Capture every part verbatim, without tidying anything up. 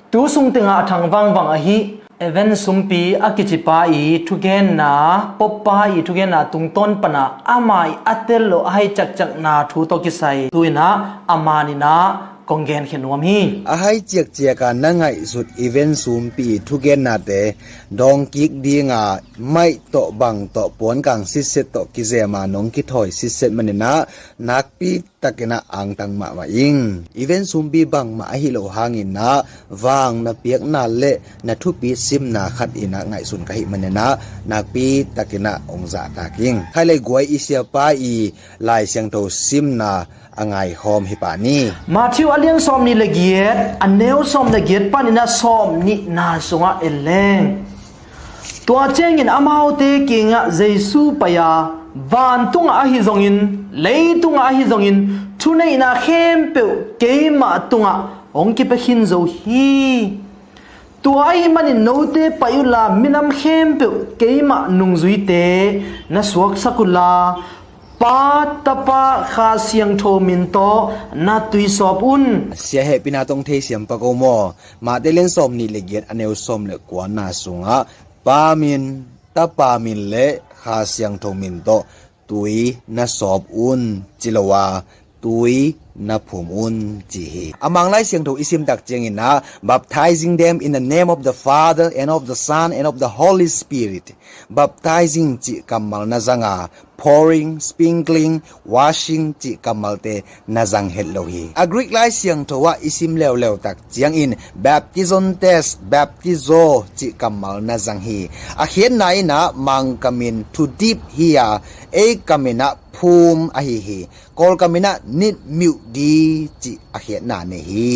Tu sung tengah a thang vangvang ahi Evan Sumpi a kicipa i thugenna, Pope pa i thugenna tungtawn pana ama i a tel lo a hai cakcakna thu tawh kisai tu inah a maninah kong genkhe nuam hi. A hai ciakciaka na ngaihsut Evan Sumpi i thugennate dawngkik dinga maih tawh bang tawh puankang sitset tawh kizema nong kithawi sitset maninah nakpi takinah angtang mahmah ing. Evan Sumpi bangmah ahi lo hanginah vang na piakna le na thupi simna khat inah ngaihsun ka hih maninah nakpi takinah ong zahtak ing. Khailei guai i siapa i Lai Siangtho simna a ngaikhawm hi pah ni. Matthew a lian sawm nih le giat, a neu sawm le giat paninah sawm nihna sungah en leng. Tua ciangin amaute kingah Jesu pai-a, vantungah ahi zongin, leitungah ahi zongin, thuneihna khempeuh keimah tungah hong kipia khin zo hi. Tua ahih manin note pai uhla minam khempeuh keimah nungzuite na suaksak uhla, Pa, Tapa, Kha Siangtho min tawh na tuisawp un. Sia hehpihna tong thei siam pak o maw? Matthai lian sawm nih le giat a neu sawm le kuana sungah Pa min, Tapa min le Kha Siangtho min tawh tui na sawp un ci lo a, tui na phum un ci hi. A Mang Lai Siangtho i simtak cianginah baptizing them in the name of the Father and of the Son and of the Holy Spirit. Baptizing cih kammal na zanga, pouring, sprinkling, washing cih kammalte na zang het lo hi. A Greek Lai Siangtho ah i sim leuleu tak ciangin baptizontes, baptizo cih kammal na zang hi. A khiatna inah Mangkam in to dip hi a, eikam inah phum ahi hi. Kawlkam inah nitmiuh di cih a khiatna nei hi.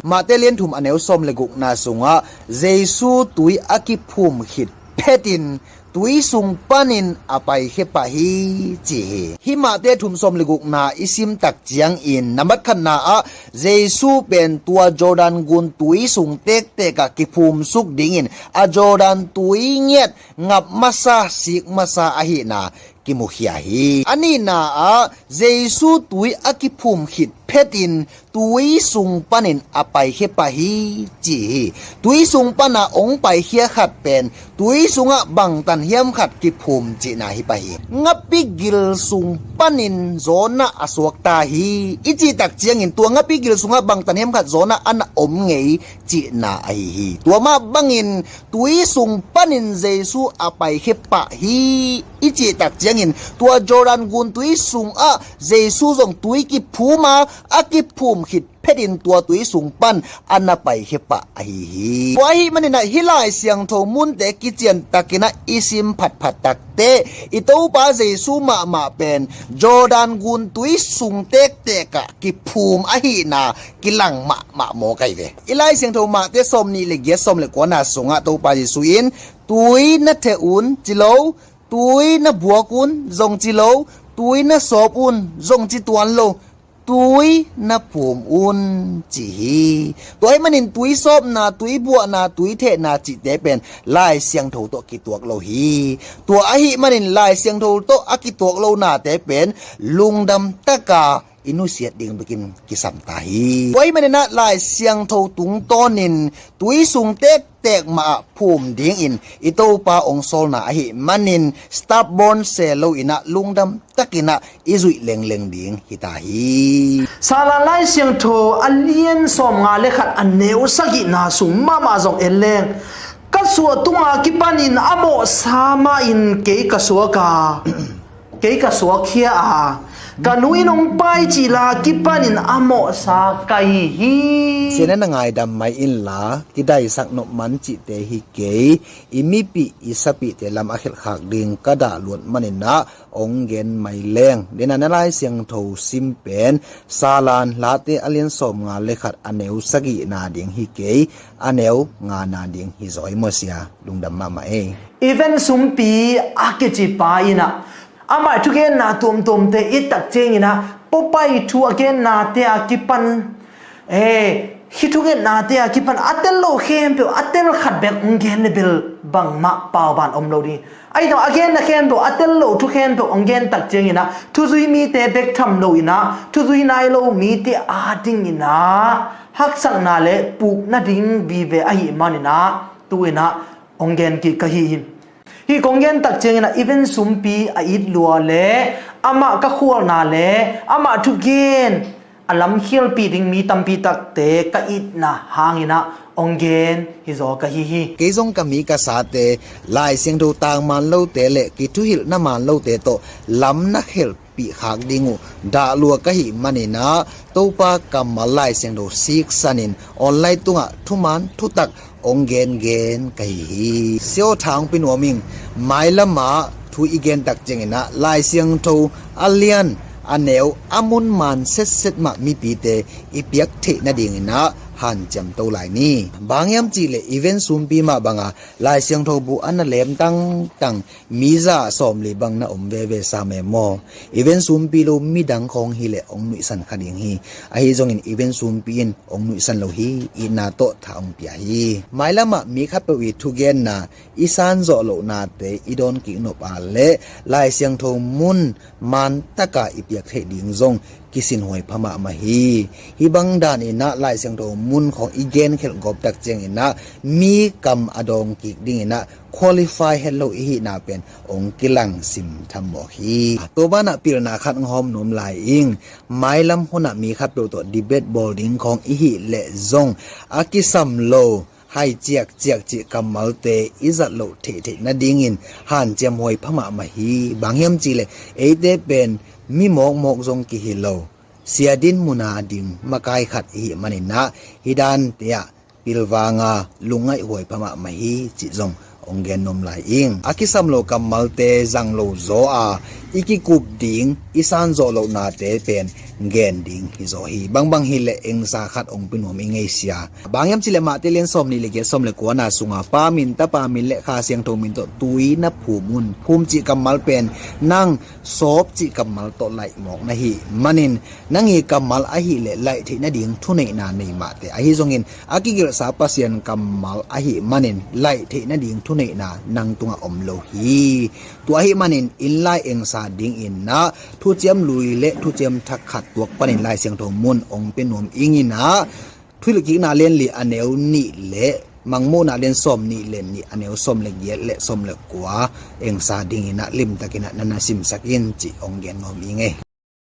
Matthai lian thum a neu sawm le gukna sungah Jesu tui a kiphum khit phetin tui sung panin a paikhia pah hi ci hi. Hih Matthai thum sawm le gukna i simtak ciangin nambat khatna ah Jesu pen tua Jordan gun tui sung tektek ah kiphumsuk dingin a Jordan tui ngiat ngap masa, sik masa ahihna kimukhia hi. A nihna ah Jesu tui a kiphum khit phetin tui sung panin a paikhia pah hi ci hi. Tui sung pana ong paikhia khat pen tui sungah bangtan hiam khat kiphum cihna hi pah hi. Ngapi gil sung panin zawnah a suakta hi i cihtak ciangin tua ngapi gil sungah bangtan hiam khat zawnah a na om ngei cihna ahi hi. Tua mah bangin tui sung panin Jesu a paikhia pah hi i cihtak ciangin tua Jordan gun tui sungah Jesu zong tui kiphum a, a kiphum khit phetin tua tui sung pan a na paikhia pah ahi hi. Tua ahih maninah hih Lai Siangtho munte kician takinah i sim phatphat takte i Topa Jesu mahmah pen Jordan gun tui sung tektek ah kiphum ahihna kilang mahmah maw kai ve. I Lai Siangtho Matthai sawm nih le giat sawm le kuana sungah Topa Jesu in tui na theh un ci lo, tui na buak un zong ci lo, tui na sawp un zong ci tuan lo, tui na phum un ci hi. Tua ahih manin tui sawpna, tui buahna, tui thehna cihte pen Lai Siangtho tawh kituak lo hi. Tua ahih manin Lai Siangtho tawh a kituak lo nate pen lungdam taka i nusiat ding bekin kisam ta hi. Tua ahih maninah Lai Siangtho tungtawnin tui sung tektek mah ah phum dingin i Topa ong sawlna ahih manin stubborn se lo inah lungdam takinah i zuih lengleng ding hita hi. Salan Lai Siangtho a lian sawmnga le khat a neu sagihna sung mahmah zong en leng. Ka suah tunga kipanin a mawhsa mahin kei ka suak a, kei ka suakkhia a, ka nu in hong pai cihla kipanin a mawhsa ka hi hi. Sian a na ngaidam mai inla kidaisak nop man cihte hi kei. I mipih i sapihte lam a khelhkhak ding ka dah luat maninah ong gen mai leng. Dena na Lai Siangtho sim pen Salan Late a lian sawmnga le khat a neu sagihna ding hi kei, a neu ngana ding hi zaw hi maw sia. Lungdam mahmah ei. Evan Sumpi a kicipa inah amah i thugenna tuamtuamte i tak cianginah Pope i thu a gennate a kipan, eh, hih thugennate a kipan a tel lo khempeuh a tel khat bek hong gen le bel bangmah pauban om lo ding. Ahi zong a genna khempeuh a tel lo thu khempeuh hong gen tak cianginah thuzui mite bek tham lo inah thuzui nai lo mite adinginah haksatna le puk nading vive ahih manin ah tu-in ah hong gen kik ka hi hi. Hih kong gen tak ciangin ah Evans Sumpi a it lua le amah ka khualna le amah thugen a lamkhialpih ding mi tampi takte ka itna hangin ah hong gen hi zaw ka hi hi. Kei zong ka mi ka sate Lai Siangtho tang man lote le kithuhilhna man lote tawh lam na khelh pih khak ding uh dah lua ka hih manin ah Topa kammal Lai Siangtho siksanin online tungah thuman thutak hong gengen ka hi hi. Siaw tha hong pia nuam ing. Mailamah thu i gen tak ciangin ah Lai Siangtho a lian a neu a mun man setset mah mipite i piak theih nadingin ah hanciam to lai ni. Bang hiam cihleh Evans Sumpi mah banga Lai Siangtho bu a na lem tangtang mi za sawmli bang na om veve sam e maw? Evans Sumpi lo midang khawng hileh hong nuihsan kha ding hi. Ahi zongin Evans Sumpi in hong nuihsan lo hi. Itna tawh tha hong pia hi. Mailamah mi khatpeuh i thugenna, i sanzawh lohnate i dawn kik nop a le Lai Siangtho mun man taka i piak theih ding zong kisin huai pha mahmah hi. Hih bang danin ah Lai Siangtho mun khawng i genkhelh gawp tak ciangin ah mi kam a dawng kik dingin ah qualify het lo i hihna pen hong kilang sim tham mawk hi. Tua banah pilna khat hong hawm nuam lai ing. Mailam hunah mi khatpeuh tawh debate bawl ding khawng i hih leh zong a kisam lo hai ciakciak cih kammalte i zat loh theihtheih nadingin hanciam huai pha mahmah hi. Bang hiam cihleh eite pen mi mawkmawk zong kihi lo, sia din muna ding makai khat i hih manin ah hih dante ah pilvanga lungngaih huai pha mahmah hi cih zong hong gen nuam lai ing. A kisam lo kammalte zang lo zaw a i kikup ding i sanzawh lohnate pen gen ding hi zaw hi. Bangbang hileh engsa khat hong pia nuam i ngei sia. Bang hiam cihleh Mate lian sawm nih le giat, sawm le kuana sunga Pa min, Tapa min le Kha Siangtho min tawh tui na phum un. Phum cih kammal pen nang sawp cih kammal tawh laih mawk na hih manin nang i kammal ahih leh laih theih nading thuneihna nei mahte ahi zongin a kigelhsa Pasian kammal ahih manin laih theih nading thuneihna nang tungah om lo hi. Tua ahih manin inn lai engsa dingin ah thuciam lui le thuciam thak khat tuak panin Lai Siangtho mun hong pia nuam ingin ah Thuhilhkikna lian li a neu nih le Mangmuhna lian sawm nih le nih a neu sawm le giat le sawm le kua engsa dingin ah limtakin ah na na simsak in cih hong gen nuam ing ei.